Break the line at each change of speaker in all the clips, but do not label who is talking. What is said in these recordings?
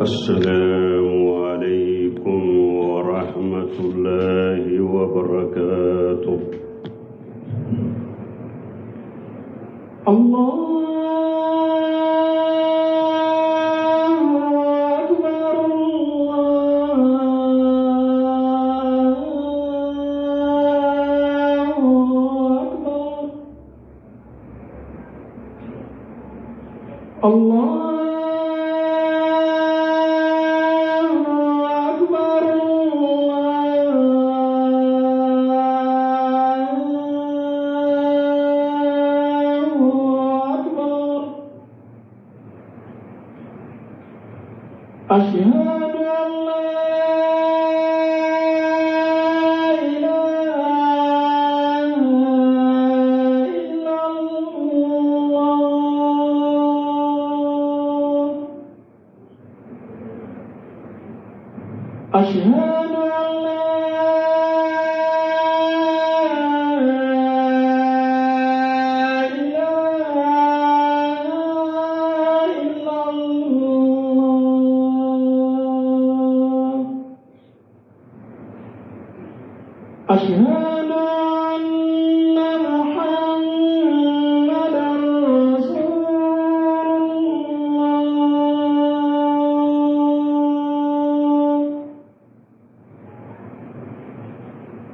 السلام عليكم ورحمة الله وبركاته.
الله أكبر الله أكبر الله أكبر الله أكبر أشهد أن لا إله إلا الله أشهد أن لا إله إلا الله أشهد أن محمدا رسول الله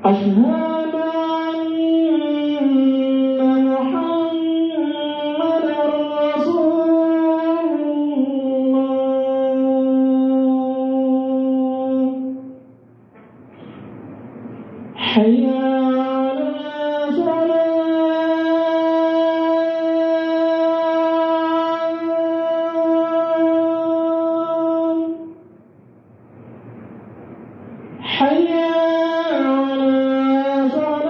أشهد أن محمدا رسول الله حي على الصلاة حي على الصلاة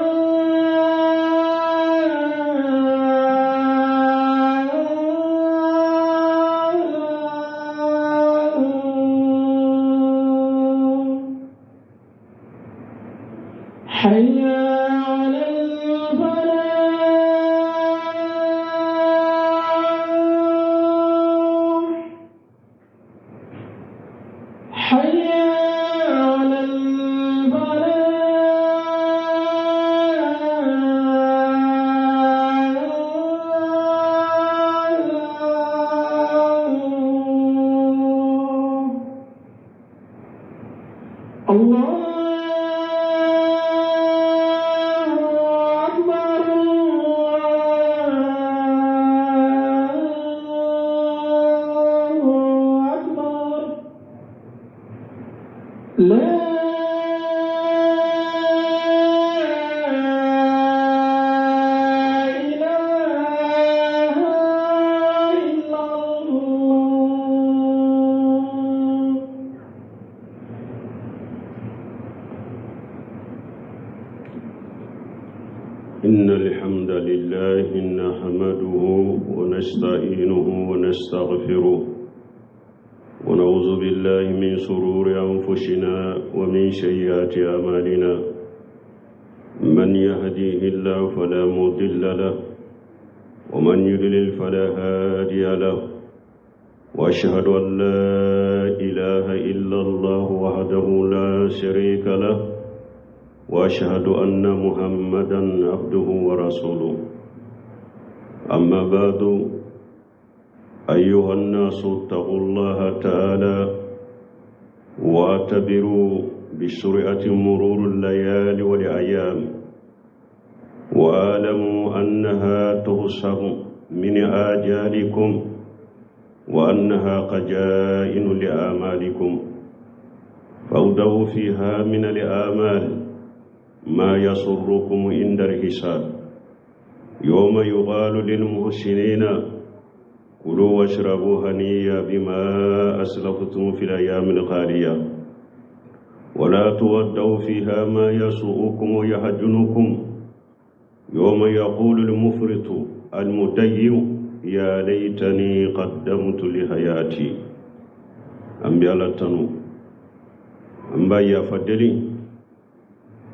حي على الفلاح حي على الفلاح الله أكبر الله أكبر لا إله إلا الله.
إن الحمد لله نحمده ونستعينه ونستغفره ونعوذ بالله من شرور أنفسنا ومن سيئات أعمالنا. من يهديه الله فلا مضل له ومن يضلل فلا هادي له. وأشهد أن لا إله إلا الله وحده لا شريك له وأشهد أن محمدا عبده ورسوله. أما بعد، أيها الناس اتقوا الله تعالى واعتبروا بسرعة مرور الليالي والأيام، واعلموا أنها تحسب من آجالكم وأنها قجائن لآمالكم، فاودعوا فيها من الآمال ما يسركم عند الحساب. يوم يقال للمحسنين كلوا واشربوا هنيئا بما أسلفتم في الأيام الخالية، ولا تودوا فيها ما يسوءكم ويهجنكم. يوم يقول المفرط المدين يا ليتني قدمت لحياتي. أنبياء الله تنو أنبياء فدلي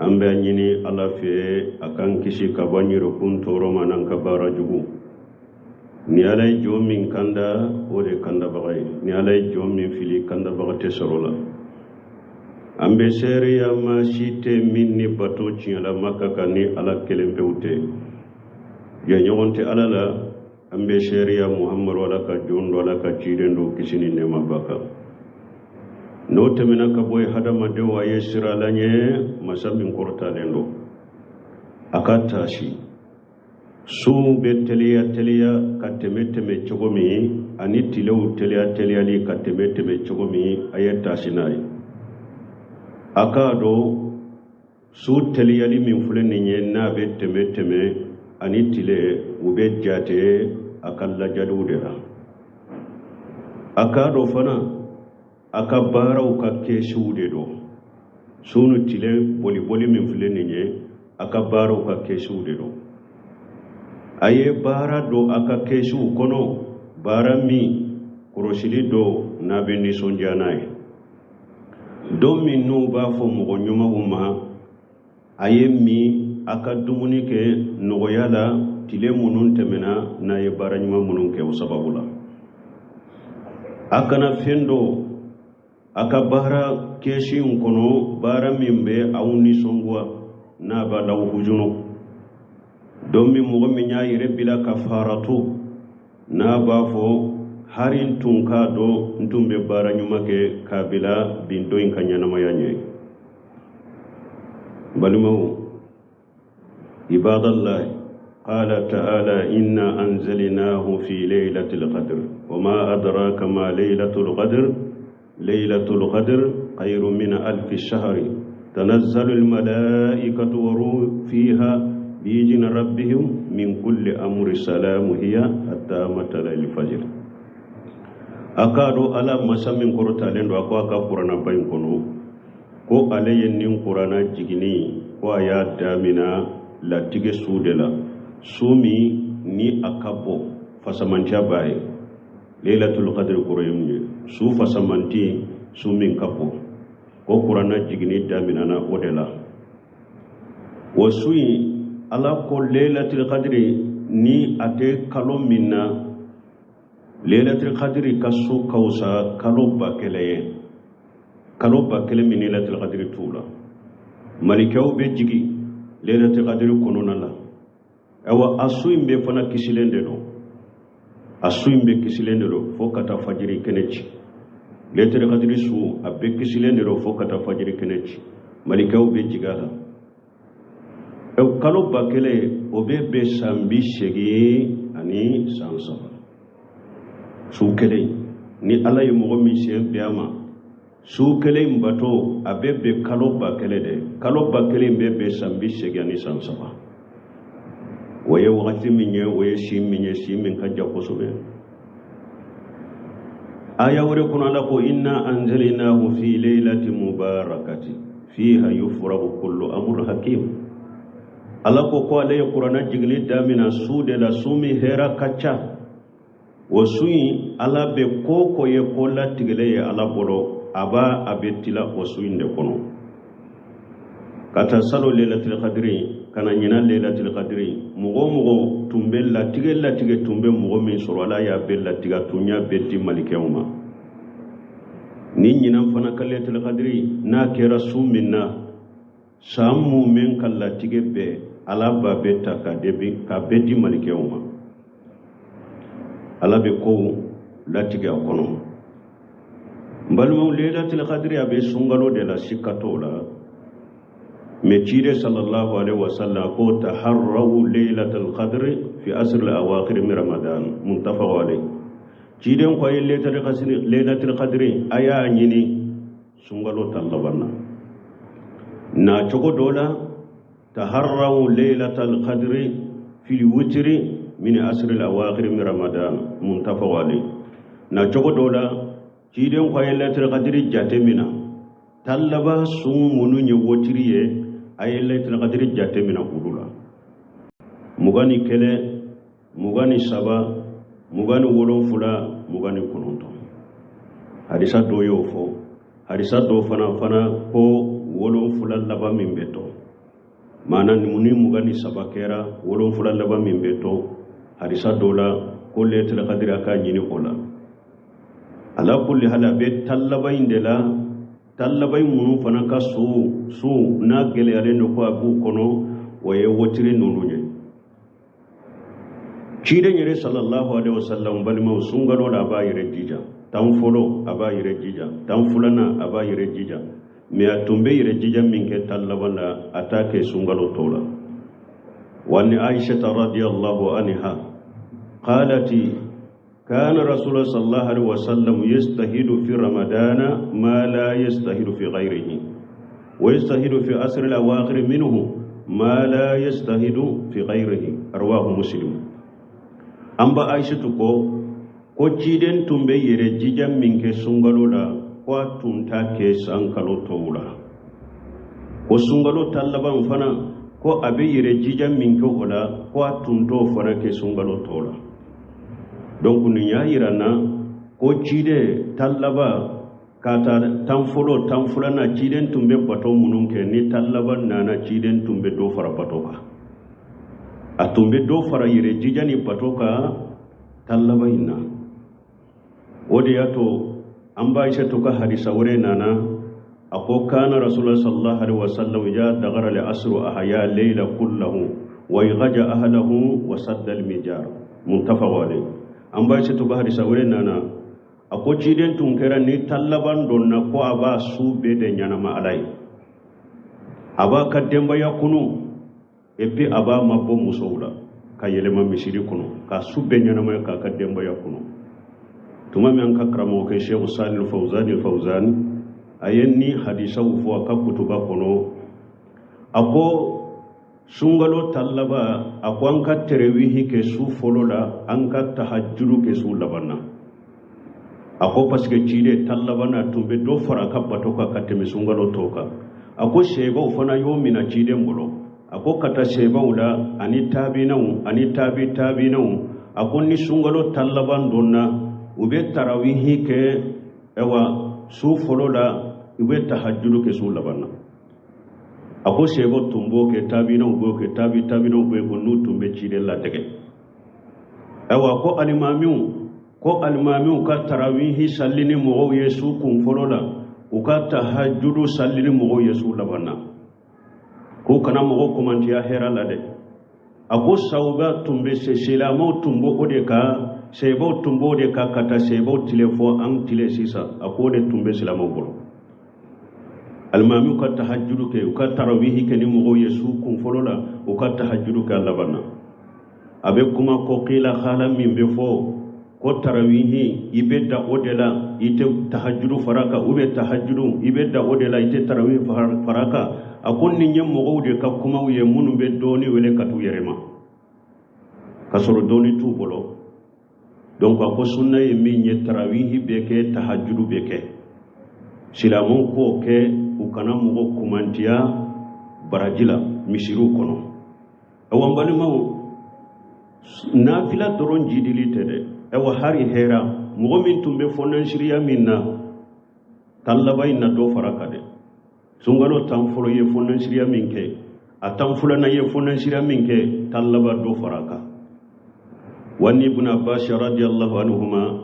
an bɛ ɲini Ala fɛ a k'an kisi ka bɔ an yɛrɛkun tɔɔrɔ ma n'an ka baara jugu. Ni Ala ye jɔn min kanda, o de kandabaga ye. Ni Ala ye jɔn min fili, kandabaga tɛ sɔrɔ la. An bɛ seereya maa si tɛ min ni bato tiɲɛlama ka kan ni Ala kelen pewu tɛ. Jɛɲɔgɔn tɛ Ala la. An bɛ seereya Muhamadu Ala ka jɔn don, Ala ka ciden don, kisi ni nɛɛma b'a kan. N'o tɛmɛna ka bɔ yen, hadamadenw, a ye siran Ala ɲɛ, masa min kɔrɔtalen don. A ka taasi suw bɛ teliya teliya ka tɛmɛ tɛmɛ cogo min, ani tilew teliya teliyali ka tɛmɛ tɛmɛ cogo min, a ye taasi n'a ye. A k'a dɔn su teliyali min filɛ nin ye, n'a bɛ tɛmɛ tɛmɛ ani tile, u bɛ jate a ka lajaliw de la. A k'a dɔn fana a ka baaraw ka kɛsiw de don. Su ni tile boliboli min filɛ nin ye, a ka baaraw ka kɛsiw de don. A ye baara don a ka kɛsiw kɔnɔ, baara min kɔrɔsili don, n'a bɛ nisɔndiya n'a ye. Don min n'u b'a fɔ mɔgɔ ɲumanw ma, a ye min a ka dumuni kɛ nɔgɔya la tile minnu tɛmɛna, n'a ye baara ɲuman minnu kɛ o sababu la. A kana fɛn dɔ a ka baara kɛsi in kɔnɔ, baara min bɛ aw nisɔngoya, n'a b'a la hujunu. Don min mɔgɔ min y'a yɛrɛ bila ka faratu, n'a b'a fɔ hari n tun k'a dɔn n tun bɛ baara ɲuman kɛ k'a bila bin don in ka ɲɛnamaya ɲɛ. Balimaw, ibadallahi, qala ta'ala inna anzalnahu fi laylatil qadr wa ma adraka ma laylatul qadr laylatul qadr khayru min alfi shahri tanazzalu al malaikatu wa ruhu fiha bi'izni rabbihim min kulli amri salamu hiya hatta matla'il fajr. A k'a dɔn Ala masa min kɔrɔtalen don, a ko a ka kuranaba in kɔnɔ ko ale ye nin kurana jiginni ko a y'a damina latigɛ su de la, su min ni a ka bɔ fasamantiya b'a ye. Laylatul qadr kɔrɔ ye mun ye? Su fasamanti, su min ka bɔ. Ko kurana jiginni daminana o de la. O su in, Ala ko Laylatul qadr ni a tɛ kalo min na, Laylatul qadr ka su ka fisa kalo 1000 ye. Kalo 1000 min Laylatul qadr t'u la, malikɛw bɛ jigin Laylatul qadr kɔnɔna la. Ayiwa, a su in bɛ fana kisilen de don. A su in bɛ kisilen de don fo ka taa fajiri kɛnɛ ci. Laylatul qadr su, a bɛ kisilen de don fo ka taa fajiri kɛnɛ ci. Malikɛw bɛ jigin a la. Kalo 1000, o bɛ bɛn san 83 san. Su kelen, ni Ala ye mɔgɔ min sen bɛn a ma, su kelen bato, a bɛ bɛn kalo 1000 de. Kalo 1000 bɛ bɛn san 83 san. O ye wagati min ye, o ye si min ye, si min ka jan kosɛbɛ. Aya wɛrɛ kɔnɔ, Ala ko inna anzalnahu fi laylatin mubarakati fiha yufraku kullu amrun hakim. Ala ko ko ale ye kuranɛ jiginni damina su de la, su min hɛrɛ ka ca. O su in, Ala bɛ ko ko ye ko latigɛlen ye Ala bolo, a b'a a bɛ tila o su in de kɔnɔ. Ka taa salo Laylatul qadri ka na ɲinan Laylatul qadri, mɔgɔ o mɔgɔ tun bɛ latigɛ latigɛ tun bɛ mɔgɔ min sɔrɔ, Ala y'a bɛɛ latigɛ, a tun y'a bɛɛ di malikɛw ma. Ni ɲinan fana ka Laylatul qadri n'a kɛra su min na, san mun bɛ ka latigɛ bɛɛ, Ala b'a bɛɛ ta k'a bɛɛ di malikɛw ma. Ala bɛ kow latigɛ a kɔnɔ. N balimaw, Laylatul qadri a bɛ sunkalo de la, sika t'o la. Mɛ ciden sallallahu alaihi wasallam ko taharraw laylatul qadri fi asr al awakhir min Ramadan, muttafaq alayh. Ciden ko a ye Laylatul qadri a y'a ɲini sunkalo tan laban na. Na cogo dɔ la, taharraw laylatul qadri fil witri min asr al awakhir min Ramadan, muttafaq alayh. Na cogo dɔ la, ciden ko a ye Laylatul qadri jate mina tan laban sun minnu ye wotiri ye, a ye Laylatul qadri jate mina olu la: 21, 23, 27, 29. Hadisa dɔ y'o fɔ. Hadisa dɔ fana ko 7 laban min bɛ to, maana ni 23 kɛra, 7 laban min bɛ to, hadisa dɔ la. Ko lailatul qadri a k'a ɲini o la. Ala kulli hal, a bɛ tan laban in de la. Tan laban in minnu fana ka su n'a gɛlɛyalen don, ko a b'u kɔnɔ, o ye wotiri ninnu ye. Ciden yɛrɛ sallallahu alaihi wasallam, balimaw, sunkalo la a b'a yɛrɛ jija. 10 fɔlɔ, a b'a yɛrɛ jija. 10 filanan, a b'a yɛrɛ jija. Mais a tun bɛ yɛrɛ jija min kɛ 10 laban la, a t'a kɛ sunkalo tɔw la. Wa an Aisha radiyallahu anha qalati كان رسول الله صلى الله عليه وسلم يجتهد في رمضان ما لا يجتهد في غيره، ويجتهد في العشر الأواخر منه ما لا يجتهد في غيره. رواه مسلم. An ba Aishatu ko ciden tun bɛ yɛrɛ jija min kɛ sunkalo la, ko a tun t'a kɛ san kalo tɔw la. Ko sunkalo 10 laban fana, ko a bɛ yɛrɛ jija min kɛ o la, ko a tun t'o fana kɛ sunkalo tɔw la. Donc nin y'a yira n na ko ciden 10 laban ka ta 10 fɔlɔ, 10 filanan, ciden tun bɛ bato minnu kɛ, ni 10 laban nana, ciden tun bɛ dɔ fara bato kan. A tun bɛ dɔ fara yɛrɛ jija ni bato kan 10 laban in na. O de y'a to an ba Aisatu ka hadisa wɛrɛ nana, a ko kana rasulullah sallallahu alaihi wasallam idha dakhala al-asru ahya layla kullahu wa ayqaza ahlahu wa sadda al-mijar. Muttafaq alayh. An ba Aisatu ka hadisa wɛrɛ nana, a ko ciden tun kɛra ni 10 laban donna, ko a b'a su bɛɛ de ɲanama Ala ye, a b'a ka denbaya kunu, et puis a b'a mabɔ musow la ka yɛlɛma misiri kɔnɔ ka su bɛɛ ɲanamaya k'a ka denbaya kunu. Tuma min an ka karamɔgɔkɛ Sheikh Salih Fawzani Fawzani a ye ni hadisaw fɔ a ka kutuba kɔnɔ, a ko sunkalo 10 laban, a ko an ka tɛrɛwihi kɛ su fɔlɔ la, an ka tahajjudu kɛ su laban na. A ko parce que ciden 10 laban na tun bɛ dɔ fara a ka bato kan ka tɛmɛ sunkalo tɔw kan. A ko sebaw fana y'o minɛ ciden bolo. A ko ka taa sebaw la ani taabinaw ani taabi taabinaw, a ko ni sunkalo 10 laban donna, u bɛ tarawihi kɛ ayiwa su fɔlɔ la, u bɛ tahajjudu kɛ su laban na. A ko sebaw tun b'o kɛ, taabinaw b'o kɛ, taabi taabinaw b'o kɛ, n'u tun bɛ ciden ladege. Ayiwa, ko alimamiw ka tarawihi salli ni mɔgɔw ye su kun fɔlɔ la, u ka tahajjudu salli ni mɔgɔw ye su laban na, k'u kana mɔgɔw kumantiya hɛrɛ la dɛ. A ko sawuba tun bɛ se, silamɛw tun b'o o de kan, sebaw tun b'o de kan ka taa sebaw tile fɔ an tile sisan. A ko o de tun bɛ silamɛw bolo: alimamiw ka tahajjudu kɛ, u ka tarawihi kɛ ni mɔgɔw ye su kun fɔlɔ la, u ka tahajjudu kɛ a laban na. A bɛ kuma ko kila hala min bɛ fɔ ko tarawihi, i bɛ da o de la, i tɛ tahajjudu fara kan, ou bien tahajjudu, i bɛ da o de la, i tɛ tarawihi fara kan. A ko nin ye mɔgɔw de ka kumaw ye minnu bɛ dɔɔni wele ka t'u yɛrɛ ma ka sɔrɔ dɔɔni t'u bolo. Donc a ko sunna ye min ye, tarawihi bɛ kɛ, tahajjudu bɛ kɛ, silamɛw k'o kɛ, u kana mɔgɔ kumantiya baraji la misiriw kɔnɔ. Awa, n balimaw, nafila dɔrɔn jidili tɛ dɛ. Awa, hari hɛra, mɔgɔ min tun bɛ fɔnansiriya min na 10 laban in na, dɔ fara kan dɛ. Sunkalo 10 fɔlɔ ye fɔnansiriya min kɛ, a 10 filanan ye fɔnansiriya min kɛ, 10 laban dɔ fara kan. Wa an ibn Abbas radiyallahu anhuma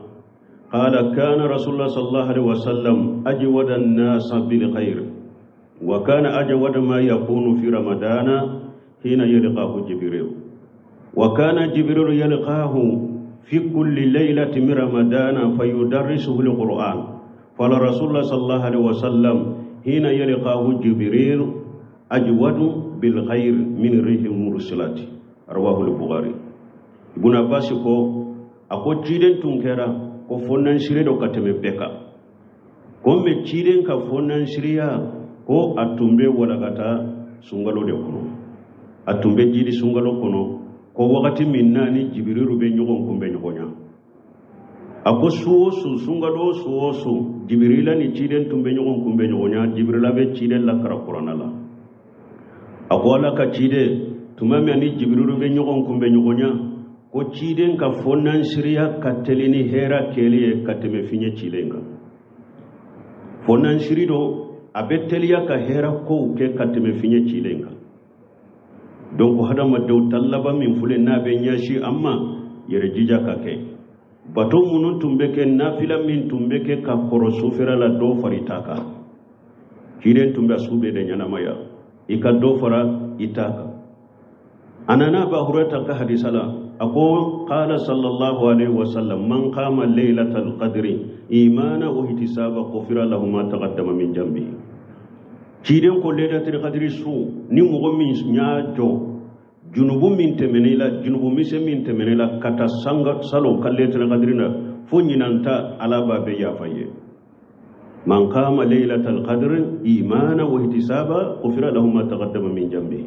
قال كان رسول الله صلى الله عليه وسلم أجود الناس بالخير، وكان أجود ما يكون في رمضان حين يلقاه جبريل، وكان جبريل يلقاه في كل ليلة من رمضان فيدرسه القرآن، فلرسول الله صلى الله عليه وسلم حين يلقاه جبريل أجود بالخير من ريح المرسلات. رواه البخاري. Ibn Abbas ko a ko ciden tun kɛra ko fɔnansire dɔ ka tɛmɛ bɛɛ kan, ko mɛ ciden ka fɔnansiriya, ko a tun bɛ walakata sunkalo de kɔnɔ, a tun bɛ jidi sunkalo kɔnɔ, ko wagati min na ni Jibirilu bɛ ɲɔgɔn kunbɛ ɲɔgɔn ɲa. A ko su o su, sunkalo o su o su, Jibirila ni ciden tun bɛ ɲɔgɔn kunbɛ ɲɔgɔn ɲa, Jibirila bɛ ciden lakara Kuranna la. A ko Ala ka ciden, tuma min ni Jibirilu bɛ ɲɔgɔn kunbɛ ɲɔgɔn ɲa, ko ciden ka fɔnansiriya ka teli ni hɛra kɛli ye ka tɛmɛ fiɲɛ cilen kan. Fɔnansiri dɔ a bɛ teliya ka hɛra kow kɛ ka tɛmɛ fiɲɛ cilen kan. Donc hadamadenw, 10 laban min filɛ n'a bɛ ɲɛsin an ma, Yɛrɛ jija ka kɛ bato minnu tun bɛ kɛ, nafila min tun bɛ kɛ ka kɔrɔ sufɛla la, dɔ fara i ta kan. Ciden tun bɛ su bɛɛ de ɲɛnamaya, i ka dɔ fara i ta kan. A nana Aba Hurayra ka hadisa la, a ko: qala sallallahu alaihi wasallam, man qama laylatal qadri imana wa ihtisaba ghufira lahu ma taqaddama min jambi. Ciden ko laylatul qadri su, ni mɔgɔ min y'a jɔ, junubu min tɛmɛn'i la, junubu misɛn min tɛmɛn'i la ka taa sanga salon ka laylatul qadri na fo ɲinan ta, Ala b'a bɛɛ yafa ye. Man qama laylatal qadri imana wa ihtisaba ghufira lahu ma taqaddama min jambi.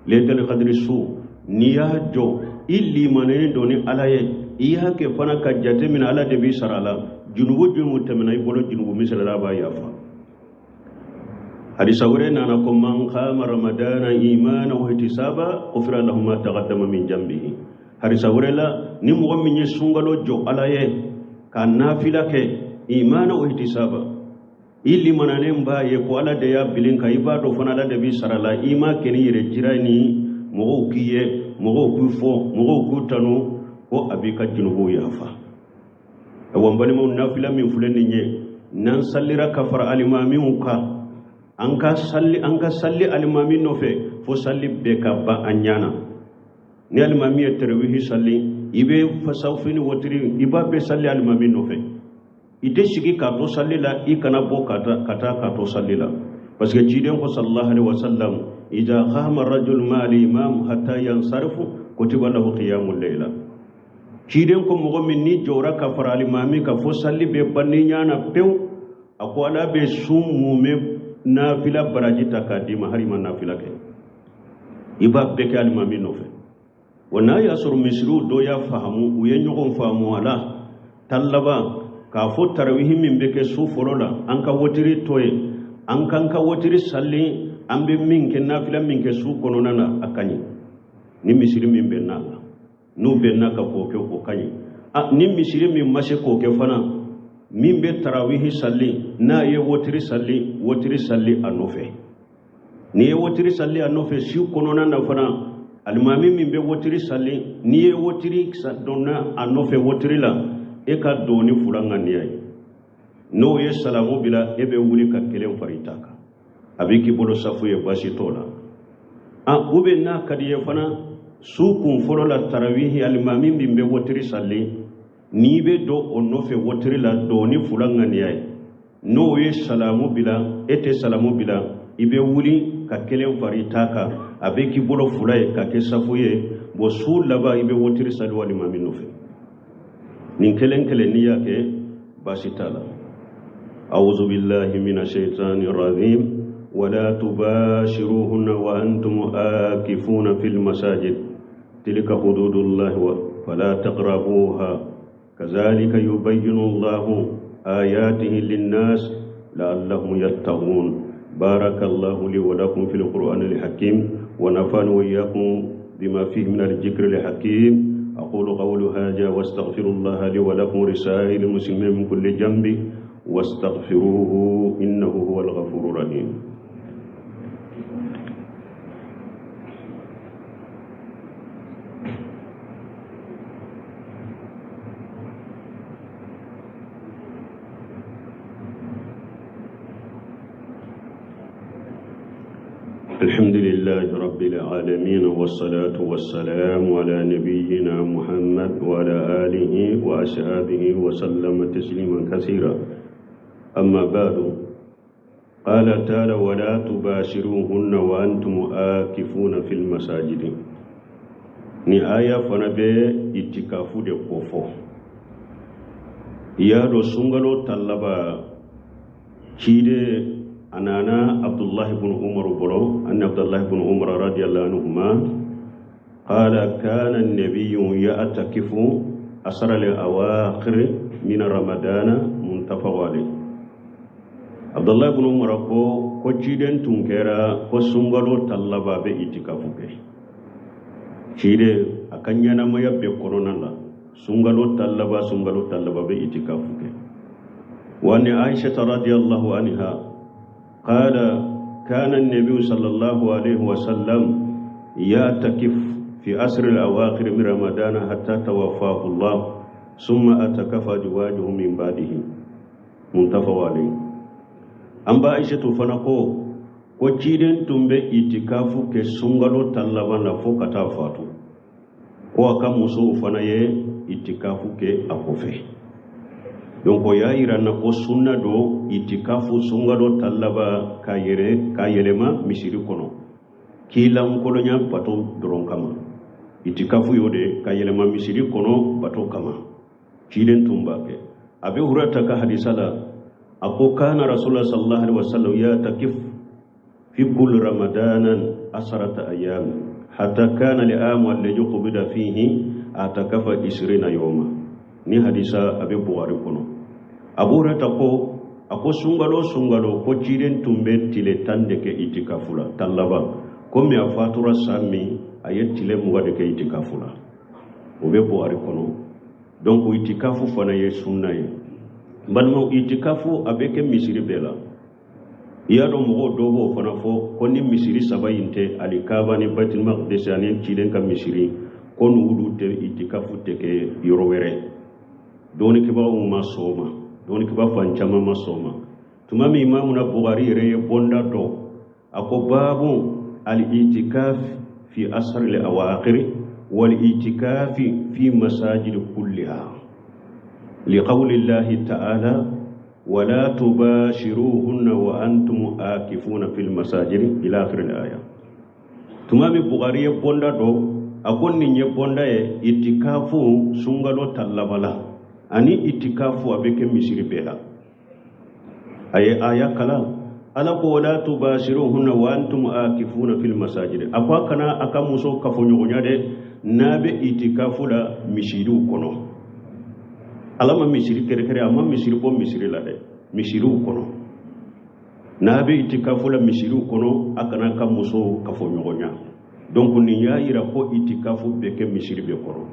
Laylatul qadri su, n'i y'a jɔ, i limaniyalen don ni Ala ye, i y'a kɛ fana ka jate minɛ Ala de b'i sara la, junubu junubu tɛmɛna i bolo, junubu misɛn, Ala b'a yafa. Hadisa wɛrɛ nana ko: man qama ramadana imana wa ihtisaba ghufira lahu ma taqaddama min jambihi. Hadisa wɛrɛ la, ni mɔgɔ min ye sunkalo jɔ Ala ye ka nafila kɛ imana wa ihtisaba, i limanalen b'a ye ko Ala de y'a bilin kan, i b'a dɔn fana Ala de b'i sara la, i m'a kɛ ni yɛrɛ jira ni mɔgɔw k'i ye, mɔgɔw k'u fɔ, mɔgɔw k'u tanu, ko a b'i ka junubuw yafa. Awa, n balimaw, nafila min filɛ nin ye, n'an sallira ka fara alimamiw kan, an ka salli, an ka salli alimami nɔfɛ fo salli bɛɛ ka ban an ɲana. Ni alimami ye tarawihi salli, i bɛ fasaw ni wotiri, i b'a bɛɛ salli alimami nɔfɛ. I tɛ sigi k'a to salli la, i kana bɔ ka taa k'a to salli la, parce que ciden ko sallallahu alaihi wasallam: iza qama rajul ma al imam hatta yansarifu kutiba lahu qiyamul layla. Ciden ko mɔgɔ min ni jɔra ka fara alimami ka fo salli bɛ ban ni ɲana pewu, a ko Ala bɛ sun mumɛ nafila baraji ta k'a d'i ma, hali ma nafila kɛ, i b'a bɛɛ kɛ alimami nɔfɛ. Wa n'a y'a sɔrɔ misiriw dɔ y'a fahamu, u ye ɲɔgɔn faamu a la ta laban k'a fɔ tarawihi min bɛ kɛ su fɔlɔ la, an ka wotiri to yen, an k'an ka wotiri salli, an bɛ min kɛ, nafila min kɛ su kɔnɔna na, a ka ɲi. Ni misiri min bɛ n'a la, n'u bɛnna ka k'o kɛ, o ka ɲi. A ni misiri min ma se k'o kɛ fana, min bɛ tarawihi salli, n'a ye wotiri salli, wotiri salli a nɔfɛ. N'i ye wotiri salli a nɔfɛ su kɔnɔna na fana, alimami min bɛ wotiri salli, n'i ye wotiri donna a nɔfɛ wotiri la, e ka don ni fula ŋaniya ye. N'o ye salamu bila, e bɛ wuli ka kelen fara i ta kan, a bɛ k'i bolo safu ye, baasi t'o la. A ou bien n'a ka di ye fana, su kun fɔlɔ la tarawihi, alimami min bɛ wotiri salli, n'i bɛ don o nɔfɛ wotiri la, don ni fula ŋaniya ye. N'o ye salamu bila, e tɛ salamu bila, i bɛ wuli ka kelen fara i ta kan, a bɛ k'i bolo fula ye ka kɛ safu ye. Bon, su laban, i bɛ wotiri sali alimami nɔfɛ. Nin kelen kelen, n'i y'a kɛ, baasi t'a la. أعوذ بالله من الشيطان الرجيم. ولا تباشروهن وأنتم عاكفون في المساجد تلك حدود الله فلا تقربوها كذلك يبين الله آياته للناس لعلهم يتقون. بارك الله لي ولكم في القرآن الحكيم، ونفعني وإياكم بما فيه من الذكر الحكيم. أقول قولي هذا واستغفر الله لي ولكم ولسائر المسلمين من كل ذنب، واستغفروه إنه هو الغفور الرحيم. الحمد لله رب العالمين، والصلاة والسلام على نبينا محمد وعلى آله وأصحابه وسلم تسليما كثيرا. أما بعد، قال تعالى: ولا تباشروهن وأنتم عاكفون في المساجد. Ni aya fana bɛ itikafu de kofɔ. I y'a dɔn, sunkalo ta laban, ciden a nana Abdullahi ibn Umar bolo: أن عبد الله بن عمر رضي الله عنهما قال: كان النبي يعتكف العشر الأواخر من رمضان. متفق عليه. عبد الله بن عمر ko ciden tun kɛra ko sunkalo ta laban bɛ itikafu kɛ. Ciden a ka ɲɛnamaya bɛɛ kɔnɔna la, sunkalo ta laban, sunkalo ta laban bɛ itikafu kɛ. وعن عائشة رضي الله عنها قال: كان النبي صلى الله عليه وسلم يعتكف fi asri al-awakhir min ramadana hatta tawaffahu Allah summa atakafa azwajuhu min ba'dihi. Muttafaq alayhi. An ba Aishatu fana ko ciden tun bɛ itikafu kɛ sunkalo tan laban na fo ka taa fatu, ko a ka musow fana ye itikafu kɛ a kɔfɛ. Donc o y'a yira n na ko sunna don itikafu sunkalo tan laban ka yɛrɛ ka yɛlɛma misiri kɔnɔ k'i lankolonya bato dɔrɔn kama. Itikafu y'o de ka yɛlɛma misiri kɔnɔ bato kama, ciden tun b'a kɛ. Abi Hurata ka hadisa la, a ko kana Rasulullah sallallahu alaihi wasallam yatakif fi kulli ramadanan asarata ayyam hatta kana li'amu alladhi qubida fihi atakafa isrina yawma. Ni hadisa a bɛ Bukhari kɔnɔ. Abu Hurata ko a ko sunkalo sunkalo ko ciden tun bɛ tile 10 de kɛ itikafu la, tan laban. Komi a fatura san min, a ye tile 20 de kɛ itikafu la, o bɛ Bukhari kɔnɔ. Donc itikafu fana ye sunna ye. N balimaw, itikafu a bɛ kɛ misiri bɛɛ la. I y'a dɔn mɔgɔw dɔw b'o fana fɔ ko ni misiri saba in tɛ, Alikaba ni Baitul Maqdis ani ciden ka misiri, ko n'olu tɛ, itikafu tɛ kɛ yɔrɔ wɛrɛ. Dɔnnikɛbagaw ma sɔn o ma, dɔnnikɛbaa fan caman ma sɔn o ma. Tuma min Imamuna Bukhari yɛrɛ ye bonda dɔn, a ko babu al-itikaf fi asr al-awakhir wal itikaf fi masajid kulliha liqawli Allahi ta'ala wala tubashiruhunna wa antum akifuna fil masajid ila akhir al-aya. Tuma min Bukhari ye bonda dɔn, a ko nin ye bonda ye itikafu sunkalo tan laban la ani itikafu a bɛ kɛ misiri bɛɛ la. A ye aya kalan, Ala ko wala tubashiruhunna wa antum akifuna fil masajid. A ko a kana a ka muso kafoɲɔgɔnya dɛ n'a bɛ itikafu la misiriw kɔnɔ. Ala ma misiri kɛrɛkɛrɛ, a ma misiri bɔ misiri la dɛ, misiriw kɔnɔ. N'a bɛ itikafu la misiriw kɔnɔ, a kana ka muso kafoɲɔgɔnya. Donc nin y'a yira ko itikafu bɛ kɛ misiri bɛɛ kɔnɔ.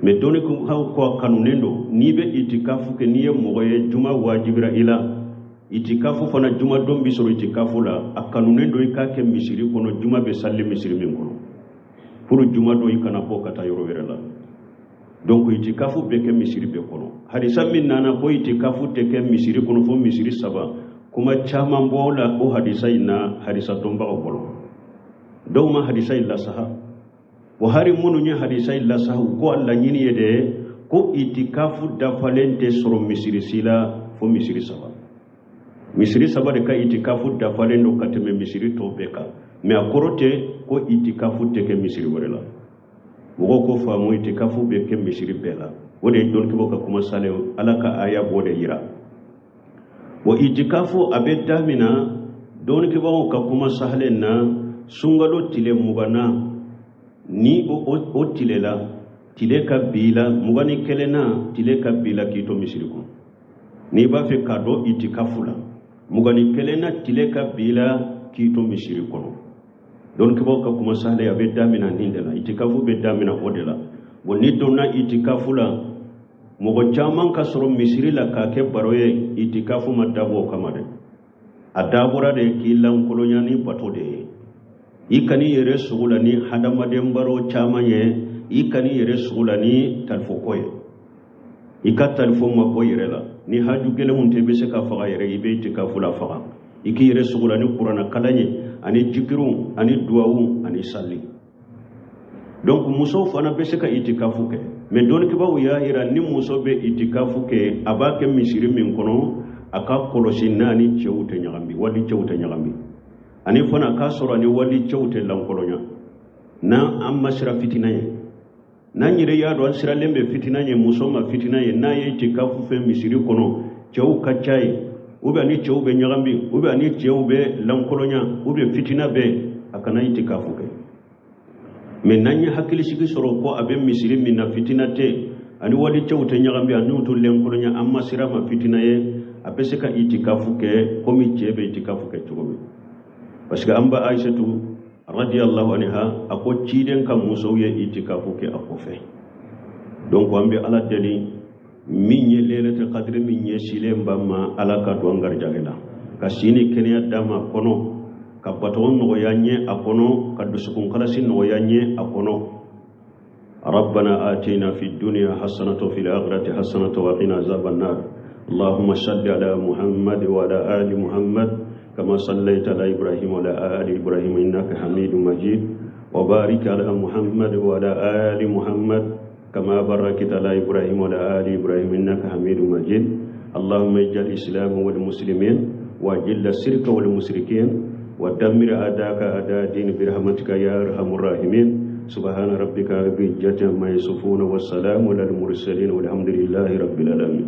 Mais dɔnnikaw ko a kanunen don, n'i bɛ itikafu kɛ, n'i ye mɔgɔ ye juma wajibira i la, itikafu fana juma don bɛ sɔrɔ itikafu la, a kanunen don i k'a kɛ misiri kɔnɔ, juma bɛ sali misiri min kɔnɔ, pour juma don i kana bɔ ka taa yɔrɔ wɛrɛ la. Donc itikafu bɛ kɛ misiri bɛɛ kɔnɔ. Hadisa min nana ko itikafu tɛ kɛ misiri kɔnɔ fo misiri saba, kuma caman b'o la o hadisa in na hadisa dɔnbagaw bolo. Dɔw ma hadisa in lasaha. Wa hari minnu ye hadisa in lasaha, u ko a laɲini ye de ko itikafu dafalen tɛ sɔrɔ misiri si la fo misiri saba. Misiri saba de ka itikafu dafalen don ka tɛmɛ misiri tɔw bɛɛ kan. Mais a kɔrɔ tɛ ko itikafu tɛ kɛ misiri wɛrɛ la. Mɔgɔw ko faamu itikafu bɛ kɛ misiri bɛɛ la. O de ye dɔnnikɛbaaw ka kuma salen ye, Ala ka aya b'o de yira. Wa itikafu a bɛ damina dɔnnikɛbaaw ka kuma sahalen na sunkalo tile 20 na, ni o tile la, tile ka bi la, 21 na, tile ka bi la k'i to misiri kɔnɔ. N'i b'a fɛ k'a dɔn itikafu la, 21 na tile ka bi la k'i to misiri kɔnɔ. Dɔnnikɛbaaw ka kuma sahalen, a bɛ damina nin de la, itikafu bɛ damina o de la. Bon, n'i donna itikafu la, mɔgɔ caman ka sɔrɔ misiri la k'a kɛ baro ye, itikafu ma dabɔ o kama dɛ. A dabɔra de k'i lankolonya ni bato de ye. I kan'i yɛrɛ sugu la ni hadamaden baro caman ye, i kan'i yɛrɛ sugu la ni talifoko ye. I ka talifo ma bɔ yɛrɛ la. Ni haju gɛlɛnw tɛ, i bɛ se ka faga yɛrɛ, i bɛ itikafu la faga. I k'i yɛrɛ sugu la ni kuranna kalan ye, ani jikiriw, ani duwawu, ani sali. Donc musow fana bɛ se ka itikafu kɛ. Mais dɔnnikɛbaaw y'a yira ni muso bɛ itikafu kɛ, a b'a kɛ misiri min kɔnɔ, a ka kɔlɔsi n'a ni cɛw tɛ ɲagami, wali cɛw tɛ ɲagami. Ani fana k'a sɔrɔ ani wali cɛw tɛ lankolonya. N'an an ma siran fitina ye, n'an yɛrɛ y'a dɔn an siralen bɛ fitina ye, muso ma fitina ye, n'a ye itikafu fɛ misiri kɔnɔ, cɛw ka ca ye, ou bien ni cɛw bɛ ɲagami, ou bien ni cɛw bɛ lankolonya, ou bien fitina bɛ, a kana itikafu kɛ. Mais n'an ye hakilisigi sɔrɔ ko a bɛ misiri min na fitina tɛ, ani wali cɛw tɛ ɲagami, ani n'u tɛ lankolonya, an ma siran ma fitina ye, a bɛ se ka itikafu kɛ komi cɛ bɛ itikafu kɛ cogo min. Parce que an ba Aïssatou radiyallahu anha, a ko ciden ka musow ye itikafu kɛ a kɔfɛ. Donc an bɛ Ala deli min ye lailatul qadr min ɲɛsilen b'an ma, Ala ka don an garijɛgɛ la, ka si ni kɛnɛya d'an ma kɔnɔ, ka bato nɔgɔya n ye a kɔnɔ, ka dusukun kalasi nɔgɔya n ye a kɔnɔ. ربنا آتنا في الدنيا حسنة وفي الآخرة حسنة وقنا عذاب النار اللهم صل على محمد وعلى آل محمد كما صليت على إبراهيم وعلى آل إبراهيم إنك حميد مجيد وبارك على محمد وعلى آل محمد كما باركت على إبراهيم وعلى آل إبراهيم إنك حميد مجيد اللهم اجعل الإسلام والمسلمين وأجل الشرك والمشركين ودمر أعداءك أعداء الدين برحمتك يا أرحم الراحمين سبحان ربك رب العزة عما يصفون والسلام على المرسلين والحمد لله رب العالمين.